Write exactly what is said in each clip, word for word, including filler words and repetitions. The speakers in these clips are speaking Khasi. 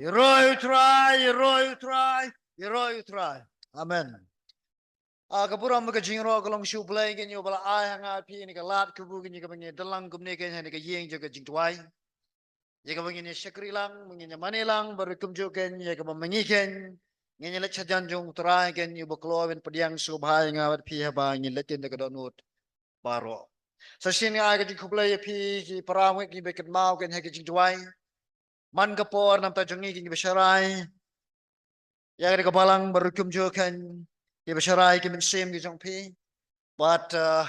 Ïaroh ïa u Trai, ïaroh ïa u Trai, ïaroh ïa u Trai. Amen. A, ka burom ka jingïaroh ka long sha U Blei, kane uba la ai ha nga phi kane ka lad kabu kane kaba ngi don lang kumne kane ha kane ka ïing jong ka jingduwai. Ïa kaba ngin ïa shakri lang, ngin ïa mane lang, bad ruh kumjuh kane ïa kaba ma ngi kane ngin ïa leit sha jan jong U Trai kane uba kloi ban pdiang sngewbha ïa nga bad phi haba ngin leit ïa ka dohnud baroh. Sa shisien nga ai ka jingkhublei ïa phi ki para bangeit kiba kynmaw kane ha ka jingduwai. Man ka por na ka bynta jong ngi kiba sharai ïa kane ka balang bad ruh kumjuh kane kiba sharai ki mynsiem ki jong phi. Bad, uh,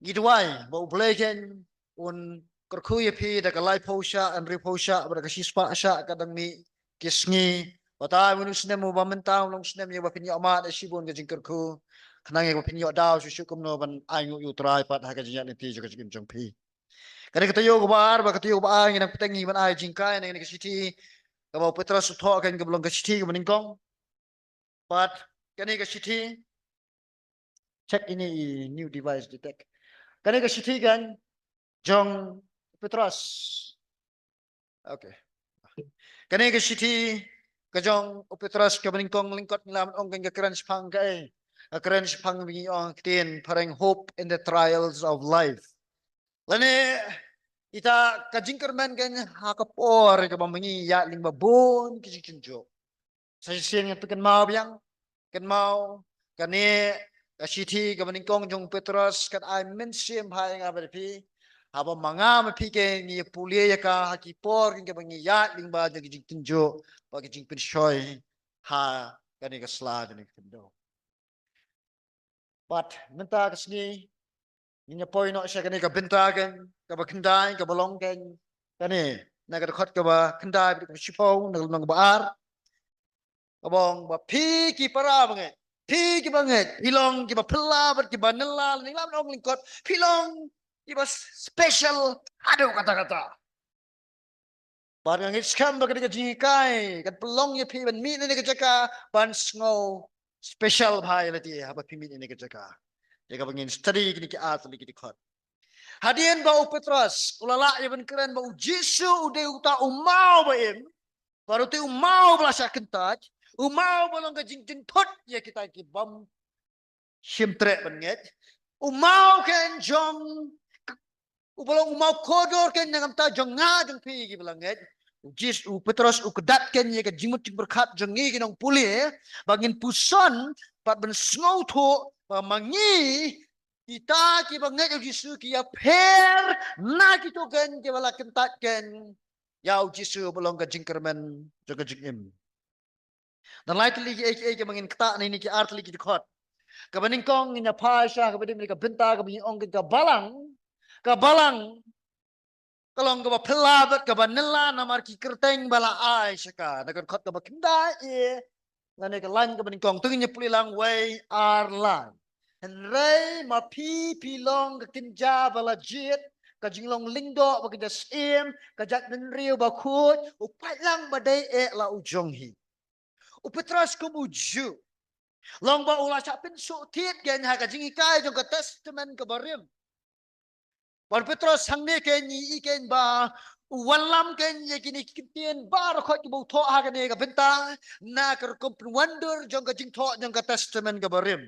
ngi duwai ba U Blei kane un kyrkhu ïa phi da ka laiphew shah, hynriewphew shah, bad da ka shispah shah ka dang mih ki sngi. Bad ha une u snem uba mynta un long snem ïa uba phin ïoh mad da shibun ka jingkyrkhu, khnang ïa ba phin ïoh daw shuh shuh kumno ban ainguh ïa U Trai pat ha ka jingïaid lynti jong ka jingim jong phi. Kane ka taïew kaba ar bad ka taïew kaba ar ngi nang bteng hi ban ai jinghikai na kane ka shithi kaba u Petros u thoh kane kaba long ka shithi kaba nyngkong. Bad kane ka shithi, check ine i new device detect. Kane ka shithi kane jong u Petros. Okay. Kane ka shithi ka jong u Petros kaba nyngkong lyngkot ngi lah ban ong kane ka kren shaphang kaei? Ka kren shaphang ba ngi ong ha ka ktien phareng hope in the trials of life. Lane ita ka jingkyrmen kane ha ka por kaba ma ngi ïaid lyngba bun ki jingtynjuh. Sa shisien ngan pynkynmaw biang, kynmaw, kane ka shithi kaba nyngkong jong u Petros kan ai mynsiem bha ïa nga bad phi haba ma nga ma phi kane ngi ïa pule ïa ka ha ki por kaba ngi ïaid lyngba jong ki jingtynjuh bad ki jingpynshoi ha kane ka sla jong kane ka khyndew. Bad mynta ka sngi ngin ïa poi noh sha kane ka bynta kane kaba khyndai kaba long kane, kane na ka dkhot kaba khyndai bad kaba shiphew na ka lynnong kaba ar. Kaba ong ba phi ki para bangeit, phi kiba ngeit, phi long kiba phylla bad kiba nylla, lane lah ban ong lyngkot phi long kiba special haduh katta katta. Bad nga ngeit skhem ba kane ka jinghikai kan pynlong ïa phi ban mih na kane ka jaka ban sngew special bha ïa lade haba phi mih na kane ka jaka. Ïa kaba ngin study kine ki ar tylli ki dkhot. Hadien ba u Petros u la lah ïa ban kren ba u Jisu u dei uta u maw ba im, bad uta u maw ba la shah kyntait, u maw ba long ka jingjynthut ïa kita ki bym shim treh ban ngeit. U maw kane jong, uba long u maw kordor kane na ka bynta jong nga jong phi kiba la ngeit. U Jis, u Petros u kdat kane ïa ka jingmut jingpyrkhat jong ngi ki nongpule ba ngin puson bad ban sngewthuh ba ma ngi kita kiba ngeit ïa u Jisu ki ïapher na kito kane kiba la kyntait kane ïa u Jisu ba long ka jingkyrmen jong ka jingim. Don lai tylli kiei kiei kiba ngin ktah na kine ki ar tylli ki dkhot. Kaba nyngkong ngin ïa phai sha kaba dei kane ka bynta kaba ngi ong kane ka balang. Ka balang ka long kaba phylla bad kaba nylla namar ki kyrteng ba la ai sha ka. Na ka dkhot kaba khyndai e lane ka lain kaba nyngkong, to ngin ïa pule lang wei ar lai. Hynrei ma phi phi long ka kynja ba la jied, ka jinglong lyngdoh ba kynja syiem, ka jaitbynriew bakhuid, u paidlang ba dei eh la u jong hi. U Petros kum u Jiw long ba u la shah pynsuh thied kane ha ka jinghikai jong ka Testament kaba rim. Bad u Petros hangne kane ngi i kane ba u wallam kane ïa kine ki kyntien baroh khoit kiba u thoh ha kane ka bynta na ka rukom pynwandur jong ka jingthoh jong ka Testament kaba rim.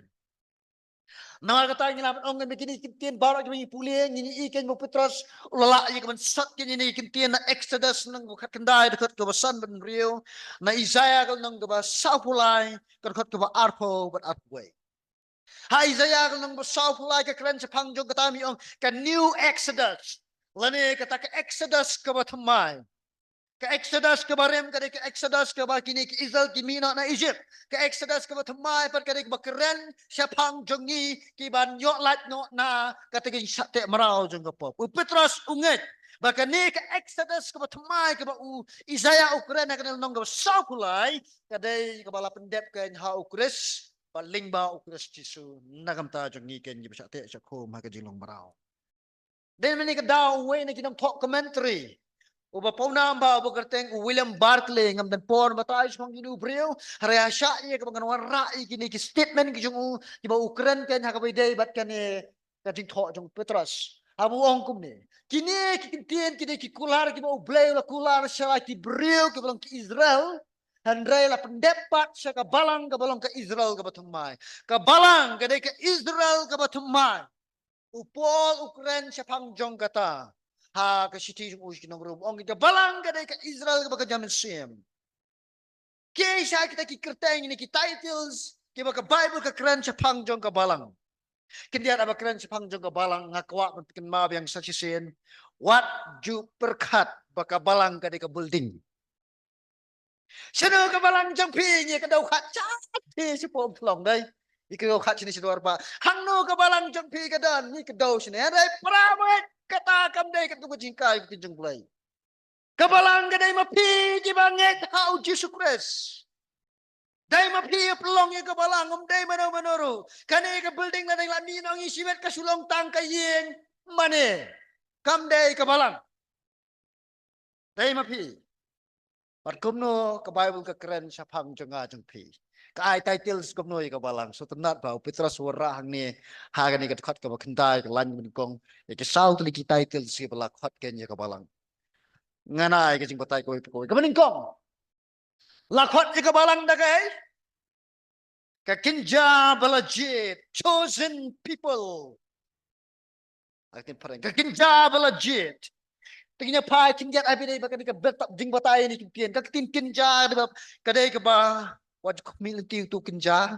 Namar kata ngi lah ban ong kane ba kine ki kyntien baroh kiba ngi pule ngi i kane ba u Petros u la lah ïa ka ban sot kane ïa kine ki kyntien na Exodus lynnong kaba khatkhyndai dkhot kaba san bad hynriew, na Isaiah ka lynnong kaba sawphew lai ka dkhot kaba arphew bad arphew wei. Ha Isaiah ka lynnong ba sawphew lai ka kren shaphang jong kata ba ngi ong ka new Exodus lane kata ka Exodus kaba thymmai. Ka Exodus kaba rim ka dei ka Exodus kaba kine ki Israel ki mih noh na Egypt. Ka Exodus kaba thymmai pat ka dei kaba kren shaphang jong ngi kiban ïoh lait noh na kata ka jingshah teh mraw jong ka pop. U Petros u ngeit ba kane ka Exodus kaba thymmai kaba u Isaiah u kren ha kane lynnong kaba sawphew lai ka dei kaba la pyndep kane ha u Khrist bad lyngba u Khrist Jisu na ka bynta jong ngi kane kiba shah teh shah khum ha ka jinglong mraw. Dei mynne ka daw uwei na ki nongthoh commentary uba pawnam bha uba kyrteng u William Barclay, ngam don por batai shaphang kine u briew, hynrei ha shah ïa kaba ngan wanrah ïa kine ki statement ki jong u kiba u kren kane ha kaba ïadei bad kane ka jingthoh jong u Petros. Haba u ong kumne, kine ki kyntien ki dei ki kular kiba U Blei u la kular sha la ki briew kiba long ki Israel. Hynrei la pyndep pat sha ka balang kaba long ka Israel kaba thymmai. Ka balang ka dei ka Israel kaba thymmai. U Paul u kren shaphang jong kata ha ka shithi jong u sha ki nong Rom, ong ka balang ka dei ka Israel kaba ka jam mynsiem. Ki sha kita ki kyrteng ne ki titles kiba ka Bible ka kren shaphang jong ka balang. Khyndiat haba kren shaphang jong ka balang, nga kwah ban pynkynmaw biang sa shisien. Wat ju pyrkhat ba ka balang ka dei ka building. Shano ka balang jong phi? Ngi ka dau khat sha phi sha pom thlong dei. Ngi ka dau khat shane sha dwar ba. Hangno ka balang jong phi ka don? Ngi ka dau shane. Hynrei para bangeit, kata kam dei katto ka jinghikai ka jong U Blei. Ka balang ka dei ma phi kiba ngeit ha U Jisu Khrist. Dei ma phi ïa pynlong ïa ka balang, ym dei mano mano ruh. Kane ka building la dang la mih noh, ngi shimet ka shu long tang ka ïing mane. Kam dei ka balang. Dei ma phi. Bad kumno ka Bible ka kren shaphang jong nga jong phi? Ka ai titles kumno ïa ka balang? Sngewtynnat ba u Petros u wanrah hangne ha kane ka dkhot kaba khyndai, ka lain kaba nyngkong, ïa ki saw tylli ki titles kiba la khot keiñ ïa ka balang. Ngan ai ka jingbatai kawei pa kawei. Kaba nyngkong, la khot ïa ka balang da kaei? Ka kynja ba la jied, chosen people. Ka ktien phareng, ka kynja ba la jied. Te ngin ïa phai khyndiat, ai ba dei ba ka dei ka bynta jingbatai ïa kine ki ktien. Ka ktien kynja ka dei ba, ka dei kaba, wat khmih lynti uto u kynja.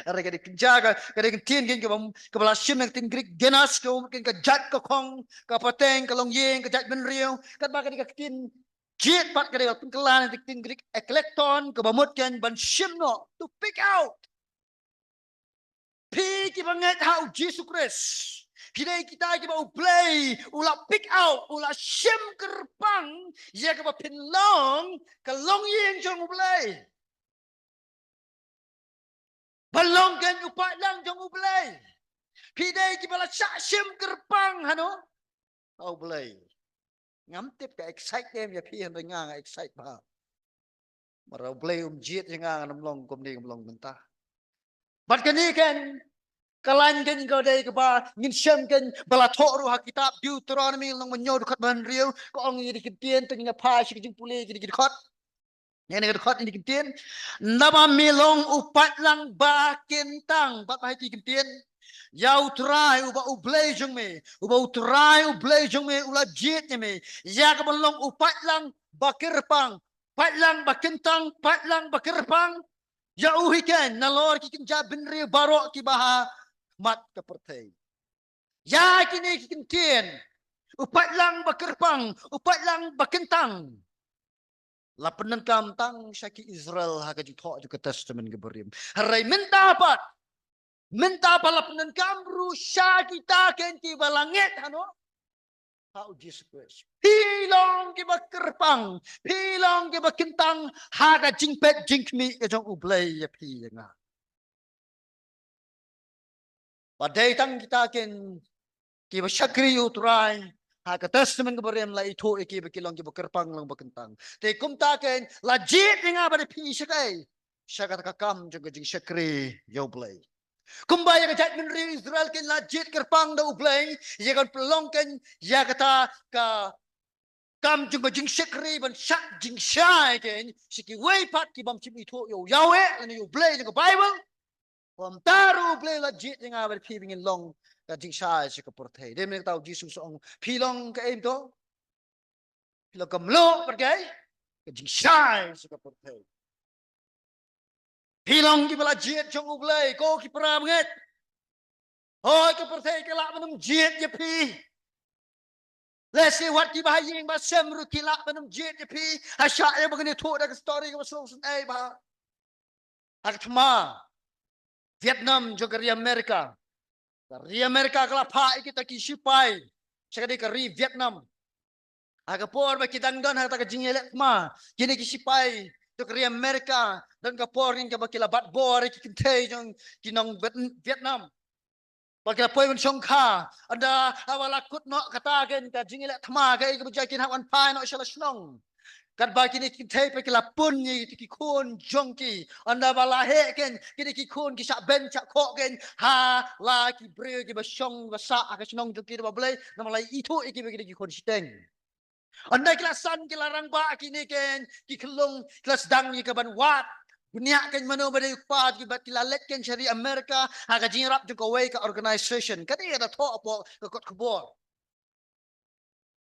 Hynrei ka dei kynja ka, ka dei ka ktien keiñ kaba, kaba la shim na ka ktien Greek genos, ka mut keiñ ka jait ka khong, ka pateng, ka longïing, ka jait bynriew. Katba ka dei ka ktien jied pat ka dei ba pynkylla na ka ktien Greek eklekton, kaba mut keiñ ban shim noh, to pick out. Phi kiba ngeit ha U Jisu Khrist, phi dei kita kiba U Blei u la pick out, u la shim kyrpang ïa kaba phin long ka longïing jong U Blei. Ban long keiñ u paidlang jong U Blei. Phi dei kiba la shah shim kyrpang hano? Ha U Blei. Ngam tip ka excite em ïa phi, hynrei nga nga excite bha. Namar U Blei um jied ïa nga, ngan ym long kumne, ngam long mynta. Bad kane keiñ ka lain keiñ ka dei kaba ngin shem keiñ ba la thoh ruh ha kitab Deuteronomy lynnong ba hynñiew dkhot ba hynriew, ka ong ïa kine ki ktien, te ngin ïa phai sha ka jingpule ïa kine ki dkhot. Ïa kane ka dkhot, ïa kine ki ktien. Naba me long u paidlang ba kyntang. Bad ba ha kine ki ktien, ïa U Trai uba U Blei jong me, uba U Trai U Blei jong me u la jied ïa me ïa kaban long u paidlang ba kyrpang, paidlang ba kyntang, paidlang ba kyrpang. Ïa u hi keiñ nalor ki kynja bynriew baroh kiba ha khmat ka pyrthei. Ïa kine ki ktien, u paidlang ba kyrpang, u paidlang ba kyntang, la pyndonkam tang sha ki Israel ha ka jingthoh jong ka Testament kaba rim. Hynrei mynta pat, mynta pat la pyndonkam ruh sha kita keiñ kiba la ngeit hano? Ha U Jisu Khrist. Phi long kiba kyrpang, phi long kiba kyntang ha ka jingpeit jingkhmih ka jong U Blei ïa phi ïa nga. Ba dei tang kita keiñ kiba shakri ïa U Trai ha ka Testament kaba rim, la ithuh ïa ki ba ki long kiba kyrpang, long ba kyntang. Te kumta keiñ la jied ïa nga bad ïa phi sha kaei? Sha kata ka kam jong ka jingshakri ïa U Blei. Kumba ïa ka jaitbynriew Israel keiñ la jied kyrpang da U Blei ïa ka pynlong keiñ ïa kata ka kam jong ka jingshakri, ban shah jingshai keiñ sha kiwei pat ki bym shym ithuh ïa U Yahweh lane ïa U Blei jong ka Baibl. Kumta ruh U Blei la jied ïa nga bad phi ba ngin long ka jingshai sha ka pyrthei. Dei mynta U Jisu u ong, phi long kaei mynta? Phi long ka mluh bad kaei? Ka jingshai sha ka pyrthei. Phi long kiba la jied jong U Blei, ko ki para bangeit. Hooid, ka pyrthei ka lah ban ym jied ïa phi. Lehse wat kiba ha ïing ba sem ruh ki lah ban ym jied ïa phi. Ha shah ïa ba ngin ïathuh da ka story kaba sngewsynei bha. Ha ka thma Vietnam jong ka ri Amerika, ka ri Amerika ka la phah ïa kita ki sipai sha ka dei ka ri Vietnam. Ha ka por ba ki dang don ha kata ka jingïaleh thma, kine ki sipai jong ka ri Amerika, don ka por keiñ kaba ki la bat bor ïa ki kynthei jong ki nong Viet-, Vietnam. Ba ki la poi ban shongkha, ynda haba la kut noh kata keiñ ka jingïaleh thma, kaei kaba jia, kin hap ban phai noh sha la shnong. Katba kine ki kynthei pat ki la pun ïa ki khun jong ki. Ynda ba la heh kein, kine ki khun ki shah beiñ shah khoh kein ha la ki briew kiba shong ba sah ha ka shnong jong ki da ba Blei, namar la ithuh ïa ki ba kine ki khun shiteng. Ynda ki la san ki la rangbah kine kein ki khyllung, ki la sdang ïa ka ban wad bniah kein mano ba dei u kpa, ki bad ki la leit kein sha ri America ha ka jingïarap jong kawei ka organisation. Kane ka da thoh hapoh ka kot khubor.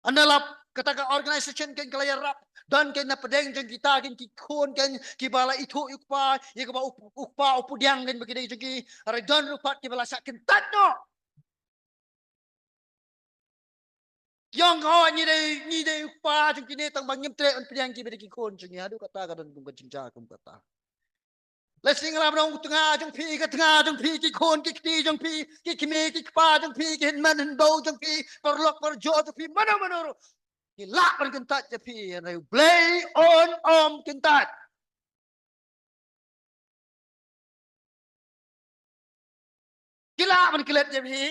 Ynda la kata ka organisation kein ka la ïarap, don kein na pdeng jong kita kein ki khun kein kiba la ithuh ïa u kpa, ïa kaba u, u kpa u pdiang kein ba ki dei jong ki, hynrei don ruh pat kiba la shah kyntait noh. Ki ong, oh, ngi dei, ngi dei u kpa jong kine, tang ba ngim treh ban pdiang ki ba dei ki khun jong ngi. Haduh katta ka don kum ka jingjia kum kata. Lehse ngi la ban ong, u tnga jong phi, ka tnga jong phi, ki khun ki kti jong phi, ki kmie ki kpa jong phi, ki hynmen hynbew jong phi, paralok parajor jong phi, mano mano ruh ki lah ban kyntait ïa phi, hynrei U Blei un ym kyntait. Ki lah ban klet ïa phi.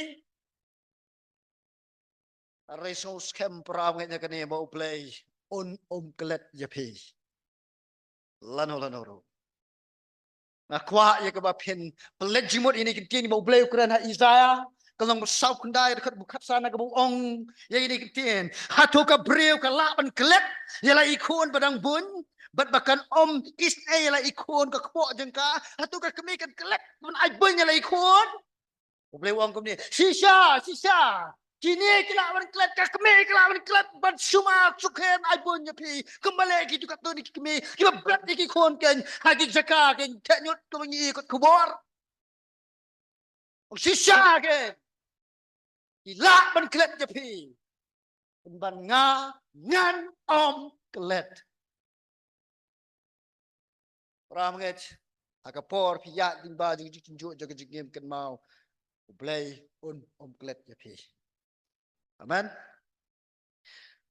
Hynrei sngewskhem para bangeit, ïa kane ba U Blei un ym klet ïa phi lano lano ruh. Nga kwah ïa kaba phin pynleit jingmut ïa kine ki ktien ba U Blei u kren ha Isaïah ka lynnong ba saw khyndai, dkhot ba khatsan, kaba u ong ïa kine ki ktien: Hato ka briew ka lah ban klet ïa la i khun ba dang bun, bad ba kan ym isynei ïa la i khun ka kpoh jong ka? Hato ka kmie kan klet ban ai bun ïa la i khun? U Blei u ong kumne: Shisha, shisha. Kine ki lah ban klet, ka kmie ka lah ban klet ban sumar sukher, ai bun ïa phi. Kumba leh kito katto katne ki kmie kiba bret ïa ki khun kein ha ki jaka kein theh ñiut, kumba ngi kot khubor. Ong shisha kein ki lah ban klet ïa phi, pynban nga ngan ym klet. Para bangeit, ha ka por phi ïaid lyngba jong ka jingkynjuh jong ka jingim kynmaw, U Blei un ym klet ïa phi. Amen.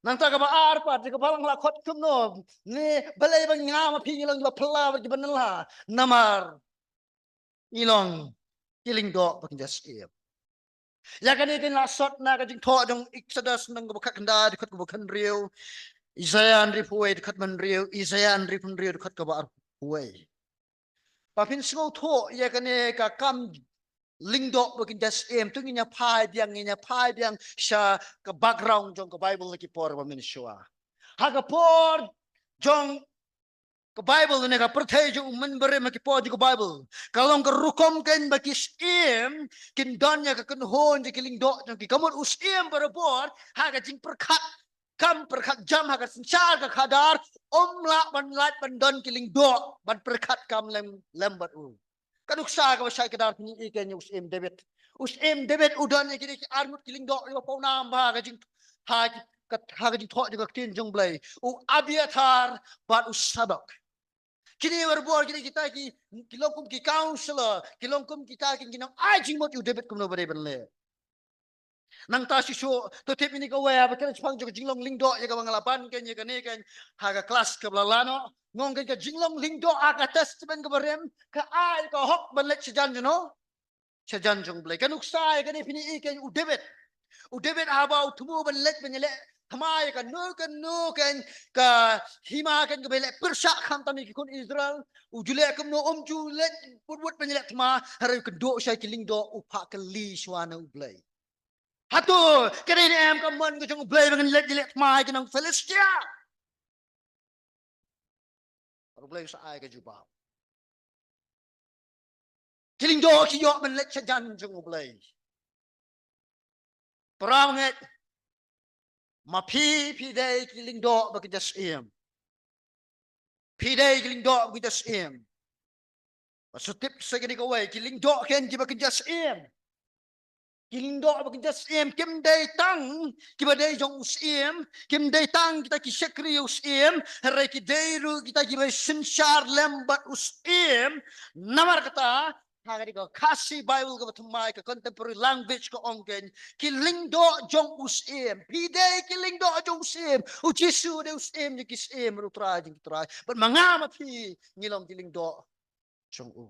Nangta kaba ar pat, kaba lang la khot kumno, ne balei ba nga ma phi ngi long kiba phylla bad kiba nylla? Namar ngi long ki lyngdoh ba kynja syiem. Ïa kane kein la sot na ka jingthoh jong Exodus lynnong kaba khatkhyndai, dkhot kaba khathynriew, Isaïah hynriewphew wei, dkhot hynriew, Isaïah hynriewphew hynriew, dkhot kaba arphew wei. Ba phin sngewthuh ïa kane ka kam lyngdoh ba kynja syiem, to ngin ïa phai biang, ngin ïa phai biang sha ka background jong ka Baibl na ki por ba mynshuwa. Ha ka por jong ka Baibl ne ka pyrthei jong u mynbarim, ha ki por jong ka Baibl, ka long ka rukom kein ba ki syiem kin don ïa ka kynhun jong ki lyngdoh jong ki. Ka mut u syiem barabor ha ka jingpyrkhat kam pyrkhat jam ha ka synshar ka khadar, um lah ban lait ban don ki lyngdoh ban pyrkhat kam lem, lem bad u. Ka nuksa kaba shai kdar phin ïohi kein ïa u syiem David. U syiem David u don ïa kine ki arngut ki lyngdoh kiba pawnam ba ha ka jing, ha ki, ka, ha ka jingthoh jong ka ktien jong U Blei, u Abiathar bad u Sadok. Kine barabor kine kita ki, ki long kum ki counselor, ki long kum kita ki, ki nongai jingmut ïa u David kumno ba dei ban leh. Nangta shisha, to tip ïa kane kawei ba kane shaphang jong ka jinglong lyngdoh ïa kaba nga la ban kein ïa kane kein ha ka klas kaba la lano. Nga ong kein ka jinglong lyngdoh ha ka Testament kaba rim ka ai ka hok ban leit shajan jong no, shajan jong U Blei. Ka nuksa ïa kane phin ïohi kein u David. U David haba u thmu ban leit ban ïaleh thma ïa kano kano kein ka hima kein kaba ïaleh pyrshah khamtam ïa ki khun Israel, u ju leh kumno? Um ju leit wut wut ban ïaleh thma, hynrei u kynduh sha ki lyngdoh, u phah kylli shuwa na U Blei. Hato ka dei ne em ka mon ka jong U Blei ba ngan leit ïaleh thma ïa ki nong Philistia? U Blei u sa ai ka jubab. Ki lyngdoh ki ïoh ban leit shajan jong U Blei. Para bangeit, ma phi, phi dei ki lyngdoh ba kynja syiem. Phi dei ki lyngdoh ba kynja syiem. Ba shu tip sa kane kawei, ki lyngdoh kein kiba kynja syiem. Ki lyngdoh ba kynja syiem kim dei tang kiba dei jong u syiem, kim dei tang kita ki shakri u syiem, hynrei ki dei ruh kita kiba synshar lem bad u syiem. Namar kata, ha kane ka Khasi Bible kaba thymmai, ka contemporary language, ka ong kein, ki lyngdoh jong u syiem. Phi dei ki lyngdoh jong u syiem. U Jisu u dei u syiem jong ki syiem, u Trai jong ki trai. Bad ma nga ma phi ngi long ki lyngdoh jong u.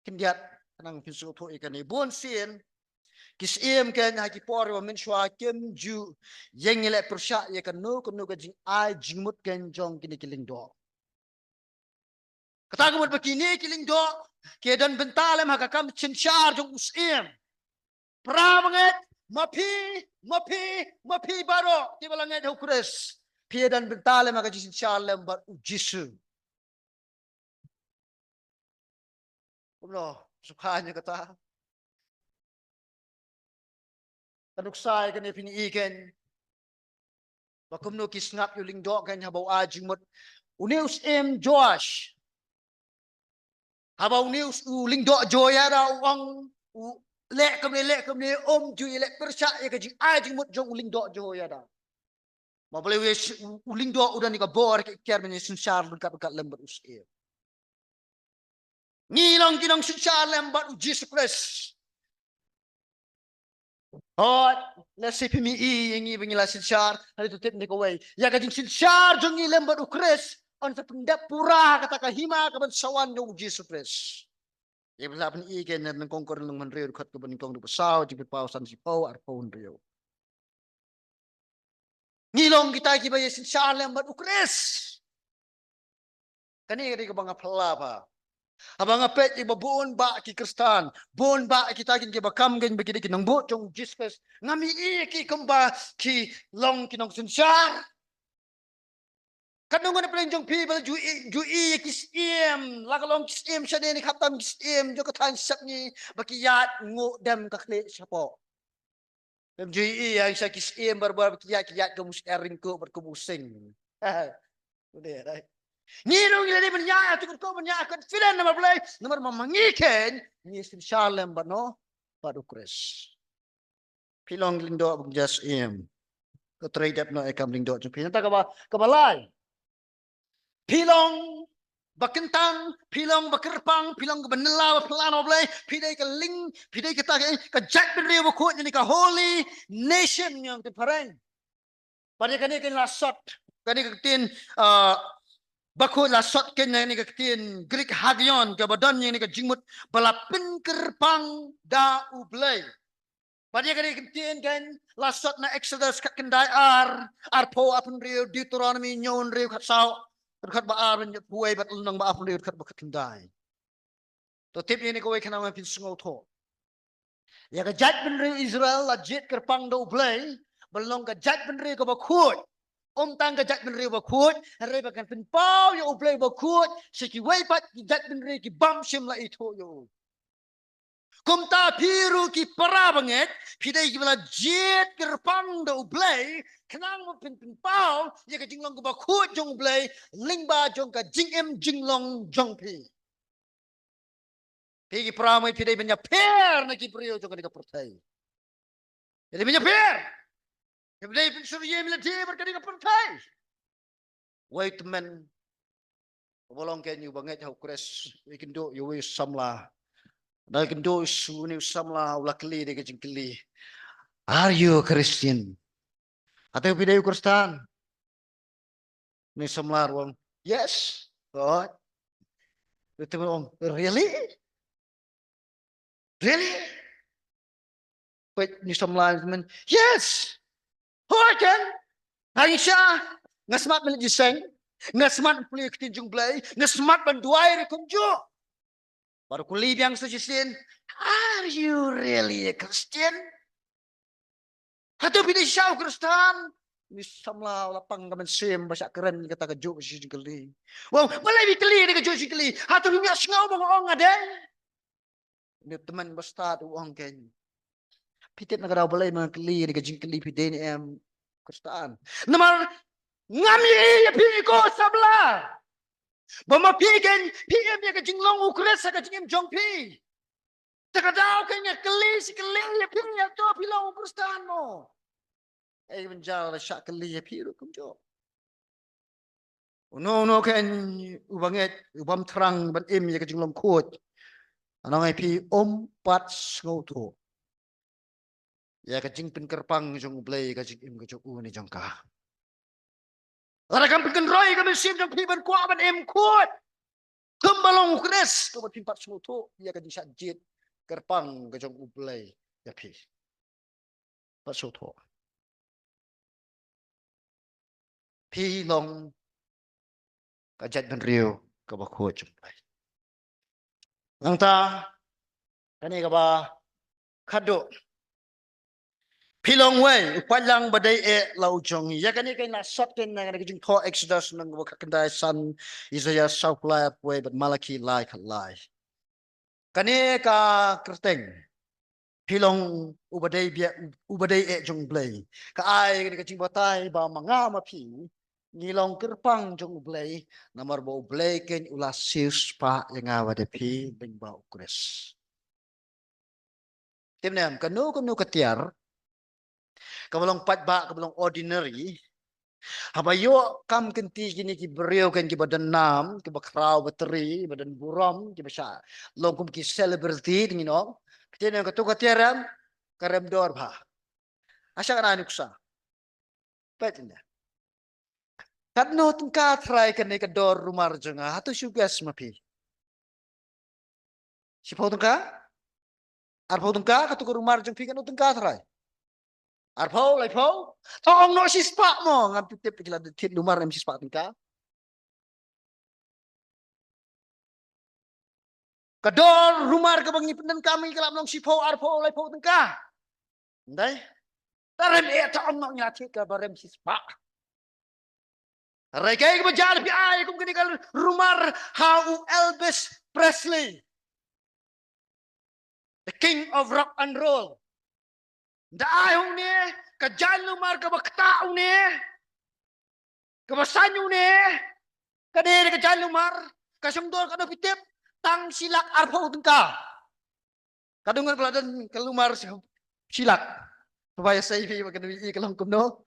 Khyndiat, khnang phin sngewthuh ïa kane. Bun sien Ki syiem kein ha ki por ba mynshuwa kim ju ïeng ïaleh pyrshah ïa kano kano ka jingai jingmut kein jong kine ki lyngdoh. Kata ka mut ba kine ki lyngdoh ki don bynta lem ha ka kam synshar jong u syiem. Para bangeit, ma phi, ma phi, ma phi baroh kiba la ngeit ha u Khrist, phi don bynta lem ha ka jingsynshar lem bad u Jisu. Kumno, sngewbha ïa kata. Ka nuksa ïa kane phin i kein ba kumno ki sngap ïa u lyngdoh kein haba u ai jingmut. Une u syiem Joash, haba une u, u lyngdoh Jehoiada u ong, u leh kumne, leh kumne, um ju ïaleh pyrshah ïa ka jingai jingmut jong u lyngdoh Jehoiada. Ma balei u, u, u lyngdoh u don ïa ka bor ka iktiar ban ïa synshar ryngkat ryngkat lem bad u syiem. Ngi long ki nongsynshar lem bad u Jisu Khrist. Hooid, lehse phim i ïa ngi ba ngi la synshar, hynrei to tip ne kawei, ïa ka jingsynshar jong ngi lem bad u Khrist yn sa pyndep pura kata ka hima kaban sa wan jong u Jisu Khrist. Ïa ba la pyni kein na nyngkong Korinth lynnong hynriew dkhot kaba nyngkong, dkhot ba saw, jingpynpaw san, shiphew, arphew, hynriew. Ngi long kita kiba ïa synshar lem bad u Khrist. Kane ka dei kaba nga phylla ba haba nga peit ïa ba bun bah ki Khristan, bun bah kita kin kiba kam kein ba ki dei ki nongbud jong u Jisu Khrist, ngam i ïa ki kumba ki long ki nongsynshar. Katno ngut na pdeng jong phi ba la ju i, ju i ïa ki syiem, la ka long ki syiem shane ne khamtam ki syiem jong ka thaiñ sepngi ba ki ïaid nguh dem ka khlieh shapoh. Phim ju i ïa ki syiem barabor ba ki ïaid, ki ïaid kum u syiar ryngkuh bad kum u sing. Ngi ruh ngi la dei ban ïaid, ïa tu ko ban ïaid confident namar balei, namar ma ngi kein ngi synshar lem bad no, bad u Khrist. Phi long lyngdoh ba ngeit, em. Ko trei dep noh ïa ka kam lyngdoh jong phi. Nangta kaba, kaba lai. Phi long ba kyntang, phi long ba kyrpang, phi long ba nylla, ba phylla na U Blei, phi dei ka lyng, phi dei kata ka, ka jaitbynriew bakhuid, ïa kane ka holy nation, ïa kane ka phareng. Bad ïa kane ka la sot, kane ka ktien, ah, bakhuid la sot kein ïa kane ka ktien Greek hagion, kaba don ïa kane ka jingmut ba la pynkyrpang da U Blei. Bad ïa kane ka ktien kein la sot na Exodus khatkhyndai ar, arphew, arphew hynriew, Deuteronomy hynñiew hynriew, khatsaw, khatba ar, hynñiewphew wei, bad Lynnong ba arphew hynriew, khatba khatkhyndai. To tip ïa kane kawei khnang ba phin sngewthuh. Ïa ka jaitbynriew Israel la jied kyrpang da U Blei ban long ka jaitbynriew kaba khuid. Ym tang ka jaitbynriew bakhuid, hynrei ba kan pynpaw ïa U Blei bakhuid sha kiwei pat ki jaitbynriew ki bym shym la ithuh ïa u. Kumta phi ruh ki para bangeit, phi dei kiba la jied kyrpang da U Blei khnang ba phin pynpaw ïa ka jinglong kaba khuid jong U Blei lyngba jong ka jingim jinglong jong phi. Phi ki para bangeit, phi dei ban ïapher na ki briew jong kane ka pyrthei. Phi dei ban ïapher. Phi dei ban shu ïeng lade bad kane ka pyrthei. Wei tymmen uba long kein uba ngeit ha U Khrist, ïakynduh ïa uwei u samla. Ynda ïakynduh ïa une u samla u la kylli da ka jingkylli, "Are you a Christian?" Hato phi dei u Khristan? Une u samla u ong, "Yes." Hooid. Une u tymmen u ong, "Really? Really?" Peit une u samla u tymmen, "Yes. Hooid kein. Nga sngewsih, nga smat ban leit jingïaseng, nga smat ban pule ïa ka ktien jong U Blei, nga smat ban duwai ruh kumjuh." Bad u kylli biang sa shisien, "Are you really a Christian? Hato phi dei shisha u Khristan?" Une u samla u la pang ka mynsiem ba shah kren kata kajuh ka jingkylli. "Wow, balei phi kylli ïa kata kajuh ka jingkylli? Hato phim ïohsngew ba nga ong nga dei?" Une u tymmen ba stad u ong kein, "Phi tip na ka daw balei ma nga kylli ïa kata ka jingkylli, phi dei ne em Khristan? Namar ngam ïohi ïa phi ko samla ba ma phi kein phi im ïa ka jinglong U Khrist ha ka jingim jong phi. Te ka daw kein nga kylli shi kylli ïa phi, hato phi long u Khristan mo? Ei ban jia la shah kylli ïa phi ruh kumjuh." Uno uno kein uba ngeit, u bym thrang ban im ïa ka jinglong khuid, nga ong ïa phi, um pat sngewthuh ïa ka jingpynkyrpang jong U Blei ïa ka jingim ka jong u ne jong ka. Lada kam pynkynroi ïa ka mynsiem jong phi ban kwah ban im khuid kumba long U Khrist, to phim pat sngewthuh ïa ka jingshah jied kyrpang ka jong U Blei ïa phi. Pat sngewthuh. Phi long ka jaitbynriew kaba khuid jong U Blei. Nangta kane kaba khadduh. Phi long uwei u paidlang ba dei eh la u jong ngi. Ïa kane ka na sot kane na ka jingthoh Exodus lynnong kaba khyndai san, Isaiah saw phew lai arphew wei bad Malaki lai khatlai. Kane ka kyrteng, phi long uba dei biang, uba dei eh jong U Blei. Ka ai kane ka jingbatai ba ma nga ma phi ngi long kyrpang jong U Blei, namar ba U Blei keiñ u la siewspah ïa nga bad ïa phi lyngba U Khrist. Tip ne em, kano kano ka tiar kaba long paidbah, kaba long ordinary, haba ïoh kam kynti kine ki briew keiñ kiba don nam, kiba khraw batri, kiba don burom, kiba shah long kum ki celebrity, te ngin ong, tip ne em, kato ka tiar em ka rem dor bha. Asa ka na nuksa. Peit ne. Katno tyngka trai kane ka dor rumar jong nga? Hato shu guess ma phi? Shiphew tyngka? Arphew tyngka, kato ka rumar jong phi katno tyngka trai? Arphew, laiphew? To ong noh shispah mo, ngam tip tip ki la thied lumar em shispah tyngka. Ka dor rumar kaba ngi pyndonkam ngi ka la long shiphew, arphew, laiphew tyngka. Ndai. Ta rem eh, ta ong noh ngi la thied kaba rem shispah. Hynrei kaei kaba jia phi ai kum kane ka rumar ha u Elvis Presley, the king of rock and roll. Nda ai hung ne ka jaiñ lumar kaba ktah u ne, kaba saiñ u ne, ka dei ka jaiñ lumar ka shong dor katno phi tip? Tang shi lak arphew tyngka. Ka dang ngan pla don ka lumar shi lak. Ba ïa sei phi ba ka dang i ka long kumno.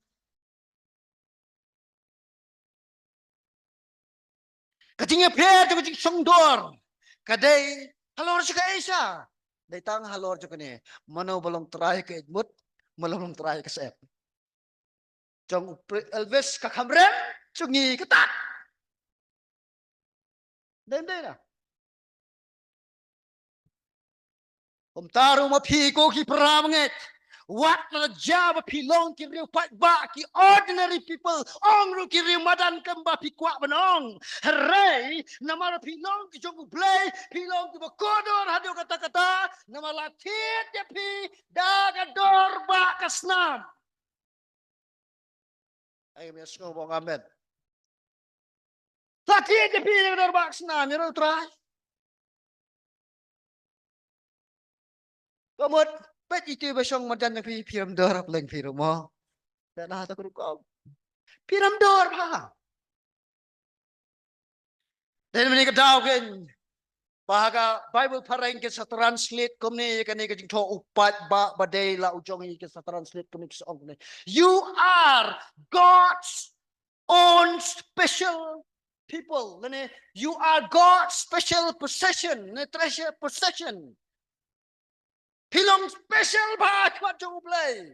Ka jingïapher jong ka jingshong dor ka dei halor shi ka Asia. Dei tang halor jong kane, mano ba long trai ka eit mut, mano ba long trai ka syep. Jong u Pre-, Elvis ka kham rem, jong ngi ka tat. Dei, dei na. Kumta ruh ma phi ko ki para bangeit, wat la jia ba phi long ki riew paidbah, ki ordinary people, ong ruh ki riew madan kum ba phi kwah ban ong. Hynrei namar phi long ki jong U Blei, phi long kiba kordor haduh katta katta, namar la thied ïa phi da ka dor ba ka snam. Ai, me sngew ba ong amen. Sa thied ïa phi da ka dor ba ka snam, ïa U Trai. Ka mut, peit itu ba shong marjan jong phi, phi rem dor ha pleng phi ruh mo. Da na ta ka rukom. Phi rem dor bha. Dei mynne ka daw keiñ ba ha ka Bible phareng ki sa translate kumne, kane ka jingthoh u paidbah ba dei la u jong ngi, ki sa translate kumne, ki sa ong kumne: "You are God's own special people." Lane, "You are God's special possession." Ne, treasure possession. Phi long special bha ha khmat jong U Blei.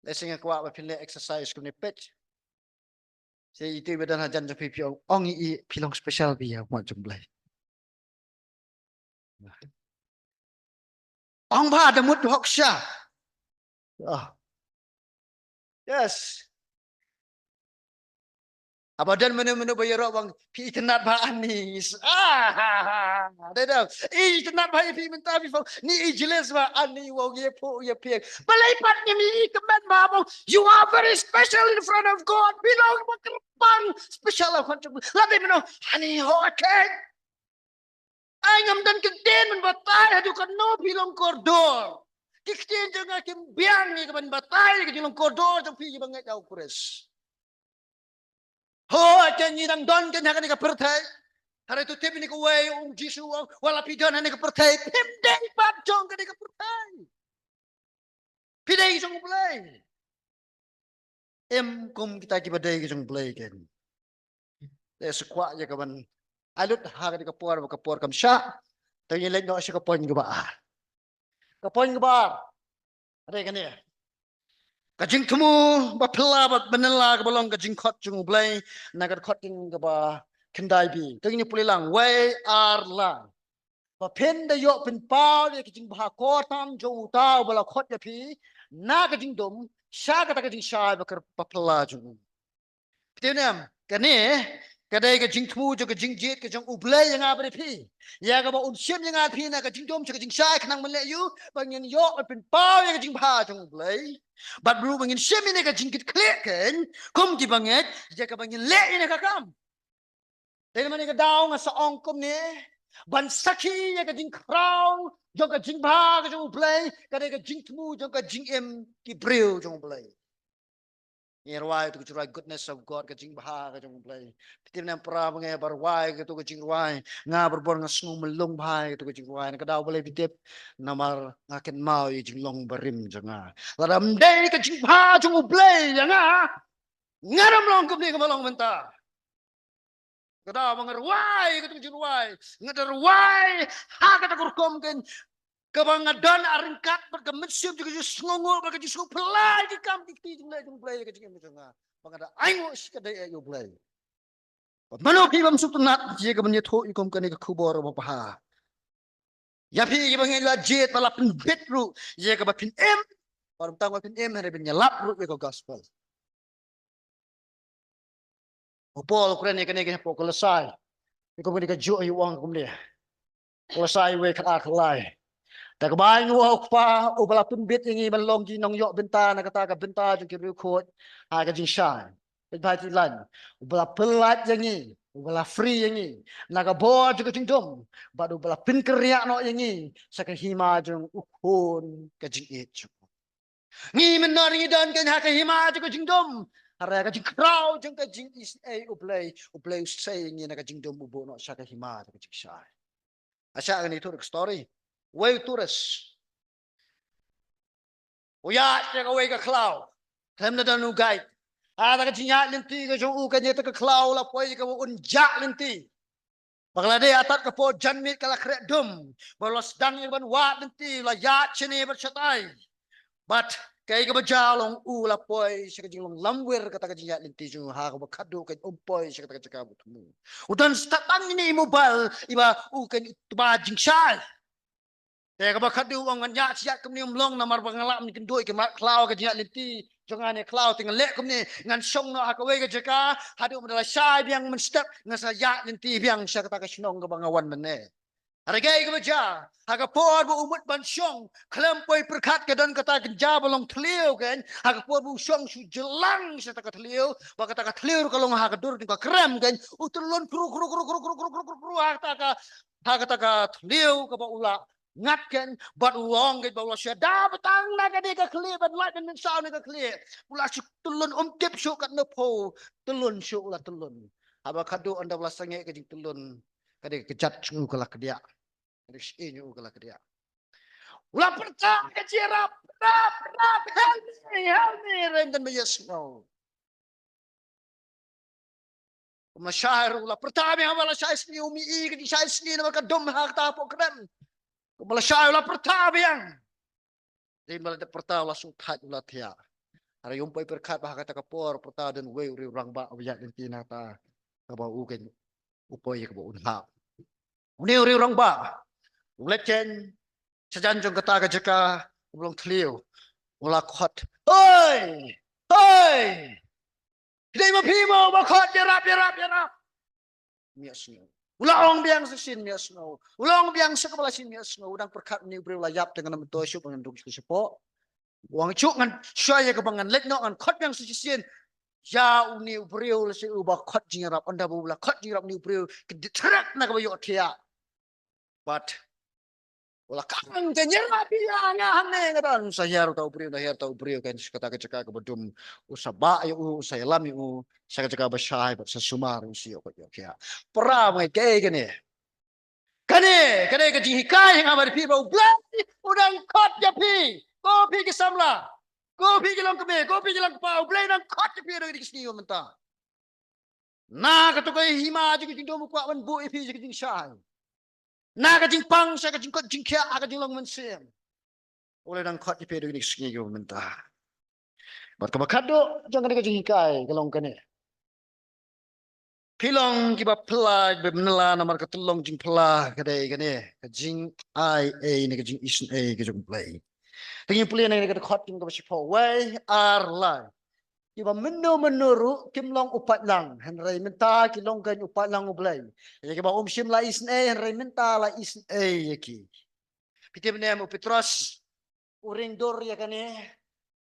Lehse nga kwah ba phin leh exercise kumne, peit. Sa itu ba don hajan jong phi, phi ong, ong i, phi long special bha ha khmat jong U Blei. Ong bha da mut hok sha. Ah. Yes. Haba don mano mano ba ïaroh bang, phi itynnad bha ani. Ah, ha, ha. Dei dei. Itynnad bha ïa phi mynta phi phong. Ni i jealous bha ani, wow, ïa pho ïa phi. Balei pat ngi i kmen bha bang, you are very special in front of God. Phi long ba kyrpang special ha khmat jong. La dei mano ani, ho, okay. Ai, ngam don kyntien ban batai haduh katno phi long kordor. Ki ktien jong nga kim biang ïa ka ban batai ïa ka jinglong kordor jong phi kiba ngeit ïa U Khrist. Hooid, ngi dang don keiñ ha kane ka pyrthei. Hynrei to tip ïa kane kawei, u ong Jisu, u ong, wat la phi don ha kane ka pyrthei, phim dei pat jong kane ka pyrthei. Phi dei jong U Blei. Em kum kita kiba dei jong U Blei keiñ. Te sa kwah ïa ka ban ai lut ha kane ka por, ba ka por kam shah. Te ngin leit noh sha ka point kaba ar. Ka point kaba ar. Hynrei kane, ka jingthmu ba phylla bad ba nylla kaba long ka jingkhot jong U Blei, na ka dkhot kaba khyndai B. Te ngin pule lang, wei ar lai. ba phin da ïoh pynpaw ïa ka jingbha kyrpang jong uta uba la khot ïa phi na ka jingdum sha kata ka jingshai ba kyrpang jong u. Phi tip ne em, kane ka dei ka jingthmu jong ka jingjied ka jong U Blei ïa nga bad ïa phi, ïa kaba un shim ïa nga bad phi na ka jingdum sha ka jingshai khnang ban leh ïa u, ba ngin ïoh ban pynpaw ïa ka jingbha jong U Blei. Bad ruh ba ngin shim ïa ka jingkitkhlieh keiñ kum ki bangeit ïa kaba ngin leh ïa ka kam. Te namar kane ka daw nga sa ong kumne, ban sakhi ïa ka jingkhraw jong ka jingbha ka jong U Blei ka dei ka jingthmu jong ka jingim ki briew jong U Blei. Ngi rwai ïa ka jingkyrkhu, goodness of God, ka jingbha ka jong U Blei. Phi tip ne em para bangeit, ba nga rwai ïa ka jingkyrkhu, nga baroh nga sngew mlien bha ïa ka jingkyrkhu. Na ka daw balei phi tip? Namar nga kynmaw ïa ka jinglong barim jong nga. Lada ym dei ka jingbha jong U Blei ïa nga, ngan ym long kumne kumba nga long mynta. Ka daw ba nga rwai ïa ka jingkyrkhu, nga da rwai ha kata ka rukom keiñ kaba nga don ha ryngkat bad ka mynsiem jong ka jingsngewnguh bad ka jingsngewphylla ïa ki kam ki kti jingleh jong U Blei ïa ka jingim jong nga, ba nga da ainguh shikatdei ïa U Blei. Bad mano phi bym sngewtynnat ïa kaban ïathuh ïa kum kane ka khubor babha. Ïa phi ïa ba ngin la jied ba la pynbit ruh ïa kaba phin im, bad ym tang ba phin im, hynrei ban ïalap ruh ïa ka gospel. U Paul u kren ïa kane ka ha Kolossai. Ïa kum kane ka juh ïa u ong kumne. Kolossai wei khatar khatlai. Te kaba ai nguh ha U Kpa uba la pynbit ïa ngi ban long ki nongïoh bynta na kata ka bynta jong ki riewkhuid ha ka jingshai. Peit bha ïa ki lain. Uba la pyllait ïa ngi, uba la free ïa ngi na ka bor jong ka jingdum, bad uba la pynkynriah noh ïa ngi sha ka hima jong U Khun ka jingïeit jong u. Ngi mynno ngi don keiñ ha ka hima jong ka jingdum. Hynrei ka jingkhraw jong ka jingisynei U Blei, U Blei u sei ïa ngi na ka jingdum, u buh noh sha ka hima jong ka jingshai. Nga shah ngan ïathuh ka story. Uwei u tourist u ïaid sha kawei ka khlaw. Khlem da don u guide. Ha kata ka jingïaid lynti ka jong u, kane kata ka khlaw la poi ïa kaba un jah lynti. Ba ka la dei ha kata ka por janmiet, ka la khreh dum. Ba la sdang ïa ka ban wad lynti, la ïaid shane bad shatai. Bad kaei kaba jia long, u la poi sha ka jinglong lamwir kata ka jingïaid lynti jong u, ha kaba khadduh keiñ um poi sha kata ka jaka ba thmu. U don stad tang ine i mobile iba u keiñ u tba jingshai. Te kaba khadduh u ong, ngan ïaid shi ïaid kumne um long, namar ba nga lah ban kynduh ïa ka mat khlaw ka jingïaid lynti jong nga ne khlaw, te ngan leh kumne, ngan shong noh ha kawei ka jaka haduh ba la shai biang mynstep, ngan sa ïaid lynti biang sha kata ka shnong kaba nga wan mynne. Hynrei kaei kaba jia, ha ka por ba u mut ban shong, khlem poi pyrkhat ka don kata ka kynja ba long thliew keiñ, ha ka por ba u shong shu jylliew sha kata ka thliew, ba kata ka thliew ruh ka long ha ka dur jong ka krem keiñ, u tyllun kru kru kru kru kru kru kru kru ha kata ka, ha kata ka thliew kaba u la ngat keiñ, bad u ong keiñ ba u la shu da ba tang na kane ka khlieh, ban lait ban mynsaw na ka khlieh. U la shu tyllun, um tip shuh katno phew tyllun shuh u la tyllun. Haba khadduh ynda ba la sangeh ka jingtyllun, ka dei ka kjat jong u ka la kdiah. Ka dei ka shyieng jong u ka la kdiah. U la pyrta ka jingïarap, rap, rap, help me, help me, hynrei ym don ba ïohsngew. Kumba shai ruh u la pyrta biang, haba la shai sngi um ïohi ka jingshai sngi namar ka dum ha kata hapoh krem. Kumba la shai u la pyrta biang. Hynrei ba la dep pyrta u la sngewthait, u la thiah. Hynrei um poi pyrkhat ba ha kata ka por pyrta don uwei u riew rangbah uba ïaid lynti na kata kaba u keiñ u poi ïa kaba un hap. Une u riew rangbah u leit keiñ shajan jong kata ka jaka kaba long thliew. U la khot, "Hoi! Hoi! Phi dei ma phi mo ba khot, ïarap, ïarap, ïarap." Ym ïohsngew. U la ong biang sa shisien, ym ïohsngew. U la ong biang sa kaba lai sien, ym ïohsngew. U dang pyrkhat une u briew la ïap, te ngan ym ïathuh shuh ba ngan rung sha ka shapoh. U ong, "Shu ngan shuwa ïa kaba ngan leit noh, ngan khot biang sa shisien ïa une u briew lehse uba khot jingïarap." Ynda ba u la khot jingïarap une u briew, ka distract na kaba ïohthiah. Bad u la khang, "Te ïarap ïa nga hangne, nga don." Sa hiar uta u briew, ynda hiar uta u briew keiñ sha kata ka jaka kaba dum, u sa bah ïa u, u sa ïalam ïa u sha ka jaka ba shai, bad sa sumar u shu ïoh khot ïoh khiah. Para bangeit, kaei kane? Kane ka dei ka jinghikai ha nga bad phi ba U Blei u dang khot ïa phi. Ko phi ki samla, ko phi ki longkmie, ko phi ki longkpa, U Blei u dang khot ïa phi ha kine ki sngi mynta. Na kato ka hima jong ka jingdum u kwah ban buh ïa phi sha ka jingshai. Na ka jingpang sha ka jingkoit jingkhiah ha ka jinglong mynsiem. U Blei u dang khot ïa phi ha kine ki sngi mynta. Bad kaba khadduh jong kane ka jinghikai ka long kane. Phi long kiba phylla, ba pynkylla namar ka tyllong jingphylla ka dei kane, ka jingai ei ne ka jingisynei ka jong U Blei. Te ngin pule na kane ka dkhot kum kaba shiphew wei, ar, lai. Kiba mynno mynno ruh kim long u paidlang, hynrei mynta ki long kein u paidlang U Blei. Ïa kiba ym shym la isynei, hynrei mynta la isynei ïa ki. Phi tip ne em, u Petros u ring dur ïa kane,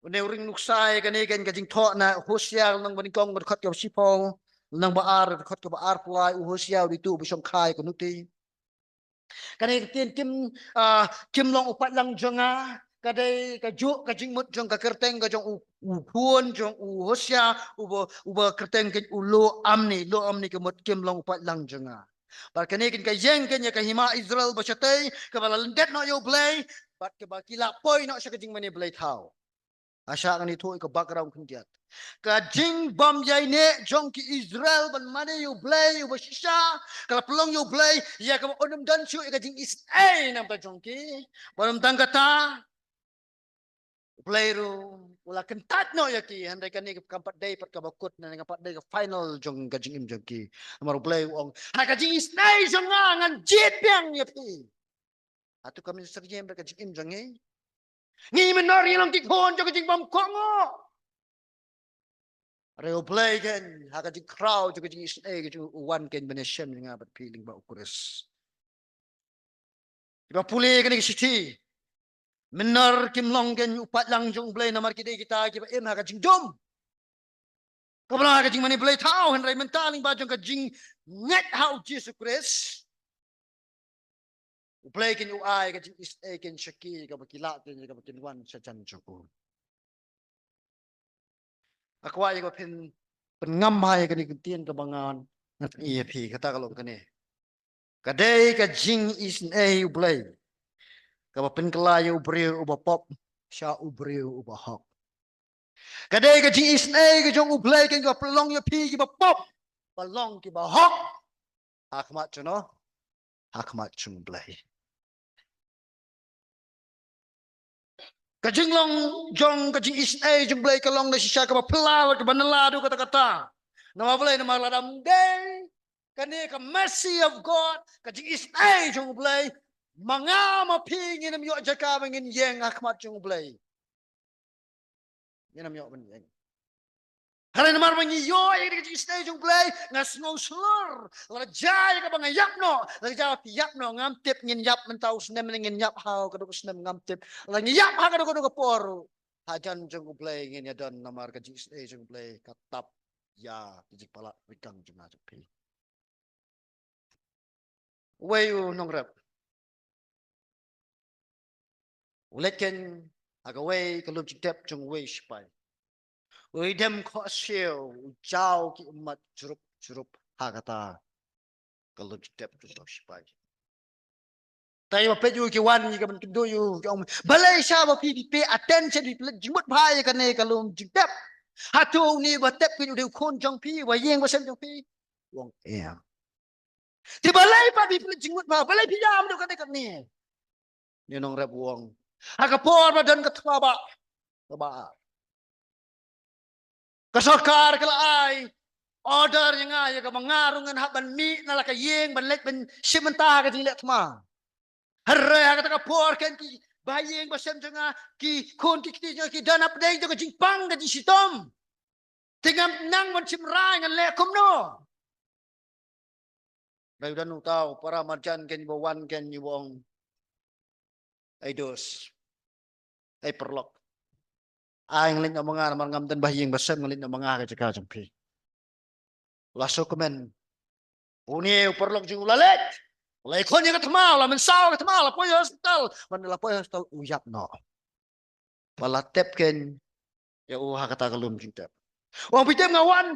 une u ring nuksa ïa kane, kein ka jingthoh na Hosea lynnong ba nyngkong dkhot kaba shiphew, lynnong ba ar dkhot kaba arphew lai, u Hosea u dei uto uba shongkha ïa ka nuti. Kane ka ktien kim, ah, kim long u paidlang jong nga, ka dei kajuh ka jingmut jong ka kyrteng ka jong u, u khun jong u Hosea, uba, uba kyrteng kein u Lo-ammi, Lo-ammi ka mut kim long u paidlang jong nga. Bad kane kein ka ïeng kein ïa ka hima Israel ba shatei, kaba la lyndet noh ïa U Blei, bad kaba ki la poi noh sha ka jingmane blei thaw. Nga shah ngan ïathuh ïa ka background khyndiat. Ka jingbym ïaineh jong ki Israel ban mane ïa U Blei uba shisha, ka la pynlong ïa U Blei ïa kaba un ym don shuh ïa ka jingisynei na ka bynta jong ki. Bad ym tang kata, U Blei ruh u la kyntait noh ïa ki, hynrei kane kam pat dei pat kaba kut, ne kam pat dei ka final jong ka jingim jong ki. Namar U Blei u ong, ha ka jingisynei jong nga ngan jied biang ïa phi. Hato ka mynsiem bad ka jingim jong ngi, ngi mynno ngi long ki khun jong ka jingbymkohnguh? Hynrei U Blei kein, ha ka jingkhraw jong ka jingisynei ka jong u, u wan kein ban ïashem ïa nga bad phi lyngba U Khrist. Kiba pule kane ka shithi, mynno kim long kein u paidlang jong U Blei namar ki dei kita kiba im ha ka jingdum, kaba long ha ka jingmane blei thaw, hynrei mynta lyngba jong ka jingngeit ha U Jisu Khrist, U Blei kein u ai ka jingisynei kein sha ki, kaba ki lah kein, kaba kin wan shajan jong u. Nga kwah ïa kaba phin pynngam bha ïa kane ka ktien kaba ngan, ngan pyni ïa phi, kata ka long kane. Ka dei ka jingisynei U Blei kaba pynkylla ïa u briew uba pop sha u briew uba hok. Ka dei ka jingisynei ka jong U Blei kein kaba pynlong ïa phi kiba pop ban long kiba hok ha khmat jong no, ha khmat jong U Blei. Ka jinglong jong ka jingisynei jong U Blei ka long na shisha kaba phylla, kaba nylla haduh katta katta. Namar balei? Namar lada ym dei kane ka mercy of God, ka jingisynei jong U Blei, ma nga ma phi ngin ym ïoh jaka ba ngin ïeng ha khmat jong U Blei. Ngin ym ïoh ban ïeng. Hynrei namar ba ngi ïoh ïa ka jingisynei jong U Blei, nga sngew shlur. Lada jia ïa kaba nga ïap noh, lada jia ba phi ïap noh, ngam tip, ngin ïap mynta u snem ne ngin ïap ha kano ka snem, ngam tip. Lada ngi ïap ha kano kano ka por, hajan jong U Blei ngin ïadon namar ka jingisynei jong U Blei ka tap ïa ka jingpalat ryngkang jong nga jong phi. Uwei u nongrep u leit kein ha kawei ka lum jingtep jong uwei u shipai. U ïadem khohsiew, u jaw ki ummat jrup jrup ha kata ka lum jingtep jong uwei u shipai. Te ba peit ïa u, ki wan ïa ka ban kynduh ïa u, ki ong, balei sha ba phi, phi pay attention, phi pynleit jingmut bha ïa kane ka lum jingtep? Hato une ba tep kein u dei u khun jong phi, ba ïeng ba sem jong phi? U ong, em. Te balei pat phi pynleit jingmut bha, balei phi ïam ïa kane kane? Une u nongrep u ong, ha ka por ba don ka thma ba, ba ka sorkar ka la ai order ïa nga, ïa kaba nga ruh ngan hap ban mih na la ka ïing ban leit ban shim bynta ha ka jingleh thma. Hynrei ha kata ka por kein ki ba ïing ba sem jong nga, ki khun ki kti jong nga ki don hapdeng jong ka jingpang ka jingshitom. Te ngam nang ban shim rai, ngan leh kumno? Hynrei u don uta u para marjan kein ba wan kein, u ong, ai dos, ai paralok, ai ngan leit noh ma nga, namar ngam don ba ïing ba sem, ngan leit noh ma nga ha ka jaka jong phi. La sngewkmen. Une u paralok jong u la leit, la ïakhun ïa ka thma, la mynsaw ïa ka thma, la poi hospital. Ban la poi hospital u ïap noh. Ba la tep kein ïa u ha kata ka lum jingtep. U ong, phi tip, nga wan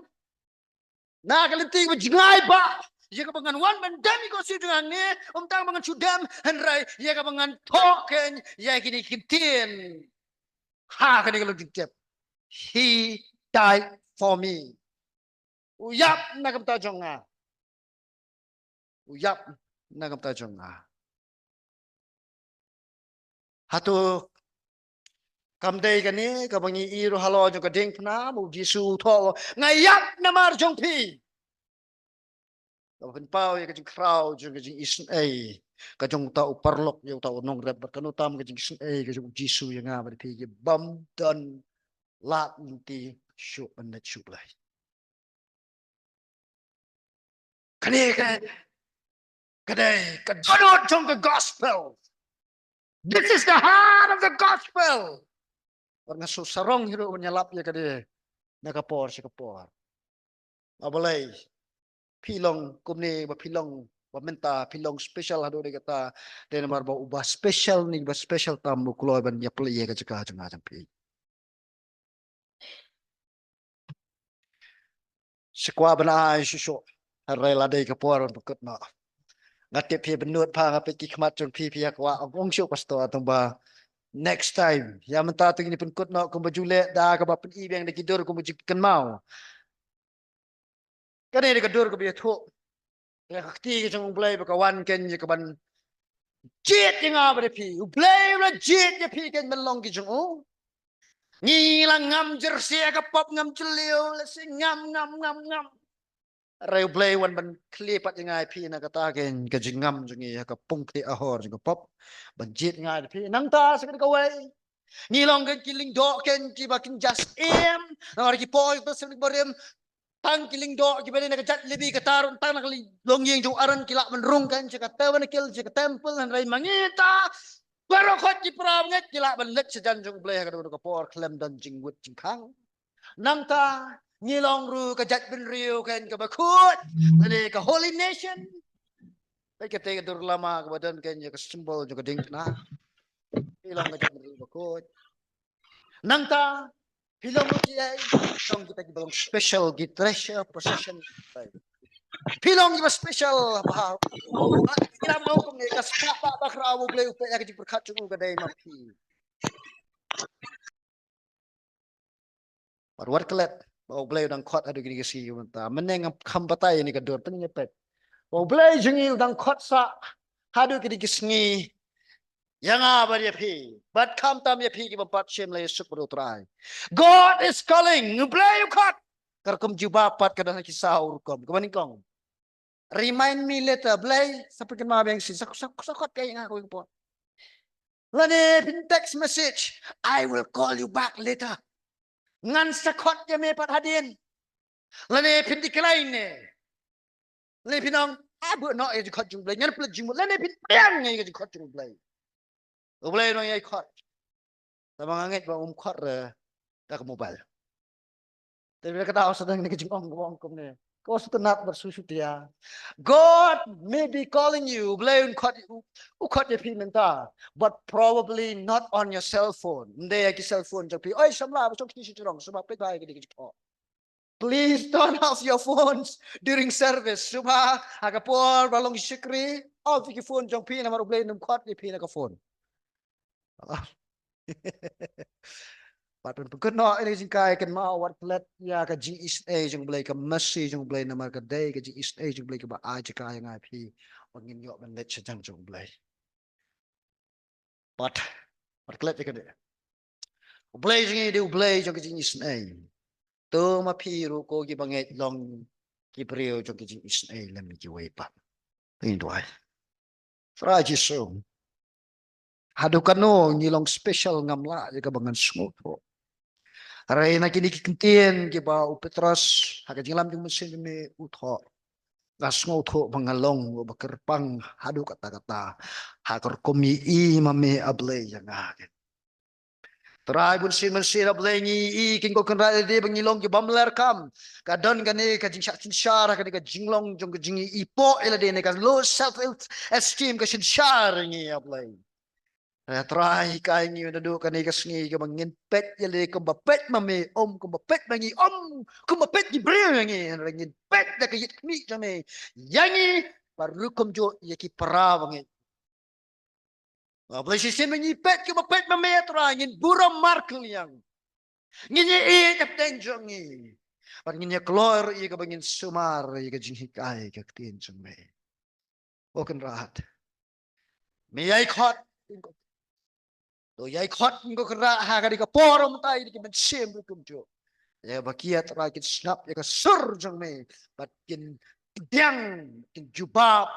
na ka lynti ba jngai bha ïa kaba ngan wan ban dem ïa ka khohsiew jong nga hangne, ym tang ba ngan shu dem, hynrei ïa kaba ngan thoh kein ïa kine ki ktien ha kane ka lum jingtep. He died for me. U ïap na ka bynta jong nga. U ïap na ka bynta jong nga. Hato kam dei kane kaba ngi ïohi ruh halor jong ka diengphna, ba U Jisu u thoh, nga ïap namar jong phi. Kaba pynpaw ïa ka jingkhraw jong ka jingisynei ka jong uta u paralok ïa uta u nongrep, bad kano tam ka jingisynei ka jong u Jisu ïa nga bad phi, ki bym don lad lynti shuh ban leit sha U Blei. Kane ka, ka dei ka dohnud jong ka gospel. This is the heart of the gospel. Bad nga shu sarong hi ruh ban ïalap ïa kane na ka por sha ka por. Aba lei, phi long kumne, ba phi long, ba mynta phi long special haduh katta, dei namar ba uba special ne ba special tam u kloi ban ïapynleit ïa ka jaka jong nga jong phi. Shu kwah ban ai shuh shuh, hynrei la dei ka por ban pynkut noh. Nga tip phi bynnud, pha nga peit ki khmat jong phi, phi ïa kwah ong ong shuh pastor, tang ba next time. Ïa mynta to ngin pynkut noh kumba ju leh da kaba pyni biang da ki dur kumba ju kynmaw. Kane dei ka dur kaba ïathuh ïa ka kti ka jong U Blei ba ka wan keiñ ïa kaban jied ïa nga bad ïa phi. U Blei u la jied ïa phi keiñ ban long ki jong u. Ngi la ngam jersey ha ka pop, ngam jylliew, la shi ngam, ngam, ngam, ngam. Hynrei U Blei u wan ban khlieh pat ïa nga ïa phi na kata keiñ ka jingngam jong ngi ha ka pung khlieh ahor jong ka pop, ban jied ïa nga ïa phi. Nangta sa ka dei kawei, ngi long keiñ ki lyngdoh keiñ kiba kin just im. Namar ki por to sa ka dei barim, tang ki lyngdoh kiba dei na ka jait Levi kata ruh, tang na ka longïing jong u Aaron, ki lah ban rung keiñ sha ka tabernacle, sha ka temple, hynrei ma ngi ta baroh khoit ki para bangeit ki lah ban leit shajan jong U Blei ha kano kano ka por khlem don jingwit jingkhang. Nangta ngi long ruh ka jaitbynriew keiñ kaba khuid, lane ka holy nation. Peit katei ka dur lama kaba don keiñ ïa ka symbol jong ka diengphna. Phi long ka jaitbynriew ba khuid. Nangta phi long ruh kiei, phi long kita kiba long special, ki treasure possession. Phi long kiba special, ba ngi la ong kumne, ka spah ba, ba khraw U Blei u peit ïa ka jingpyrkhat jong u ka dei ma phi. Bad wat klet ba U Blei u dang khot haduh kine ki sngi mynta. Mynne ngam kham batai ïa kane ka dur, te ngin ïa peit ba U Blei jong ngi u dang khot sah haduh kine ki sngi ïa nga bad ïa phi, bad khamtam ïa phi kiba pat shim la ïasuk bad U Trai. God is calling. U Blei u khot. Ka rukom jubab pat ka don ha ki saw rukom. Kaba nyngkong, remind me later. Blei, sa pynkynmaw biang shisha, sa, sa, sa khot ka ïa nga kawei ka por. Lane phin text message, "I will call you back later." Ngan sa khot ïa me pat hadien. Lane phin decline ne. Lane phin ong, "Ah, buh noh ïa ka jingkhot jong U Blei, ngan pynleit jingmut." Lane phin pdiang ïa ka jingkhot jong U Blei. U Blei u nang ïai khot. Tangba nga ngeit ba um khot re da ka mobile. Te ka daw sa dang ne ka jingong ka ong kumne. Ko shu tynnat bad shu shutia. God may be calling you. U Blei un khot, u, u khot ïa phi mynta, but probably not on your cell phone. Ym dei ïa ki cell phone jong phi. Oi samla, ba shong kti shi jrong, sngewbha peit bha ïa ki dei ki jingkhot. Please turn off your phones during service. Sngewbha ha ka por ba long shakri, off ïa ki phone jong phi, namar U Blei un ym khot ïa phi na ka phone. Bad pynpynkut noh ïa ka jingkynmaw, wat klet ïa ka jingisynei jong U Blei, ka mercy jong U Blei, namar ka dei ka jingisynei jong U Blei kaba ai jaka ïa nga ïa phi ba ngin ïoh ban leit shajan jong U Blei. Bad, bad klet ïa kane. U Blei jong ngi dei U Blei jong ka jingisynei. To ma phi ruh ko kiba ngeit long ki briew jong ka jingisynei lem kiwei pat. Ngin duwai. Trai Jisu, haduh kano ngi long special ngam lah ïa kaba ngan sngewthuh. Hynrei na kine ki ktien kiba u Petros ha ka jingïalam jong u Mynsiem Jong Me u thoh, nga sngewthuh ba nga long uba kyrpang haduh katta katta ha ka rukom ïohi ma me, A Blei, ïa nga. Trai bun sien mynsiem, A Blei, ngi ïohi, King, ko Kynrad, ïa lade ba ngi long ki bym leh kam. Ka don kane ka jingshah synshar, kane ka jinglong jong ka jingïohi poh ïa lade, ne ka low self esteem ka synshar ïa ngi, A Blei. Hynrei Trai, hikai ngi naduh kane ka sngi kaba ngin peit ïa lade kumba peit ma me, ym kumba peit ma ngi, ym kumba peit ki briew ïa ngi, hynrei ngin peit da ka ïit khmih jong me ïa ngi, bad ruh kumjuh ïa ki para bangeit. A Blei, shisien ba ngi peit kumba peit ma me, Trai, ngin burom markylliang. Ngin ïaieit na ka bteng jong ngi. Bad ngin ïa kloi ruh ïa kaba ngin sumar ïa ka jinghikai ka ktien jong me. Ko Kynrad, me ïai khot. To ïai khot, ko Kynrad, ha kane ka por mynta ïa ki mynsiem ruh kumjuh. Ïa ba ki, Trai, kin sngap ïa ka sur jong me bad kin pdiang, kin jubab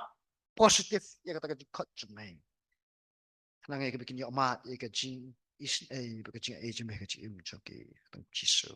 positive ïa kata ka jingkhot jong me. Khnang ïa kaba kin ïoh mad ïa ka jingisynei bad ka jingaiei jong me ha ka jingim jong ki. Kyrteng Jisu.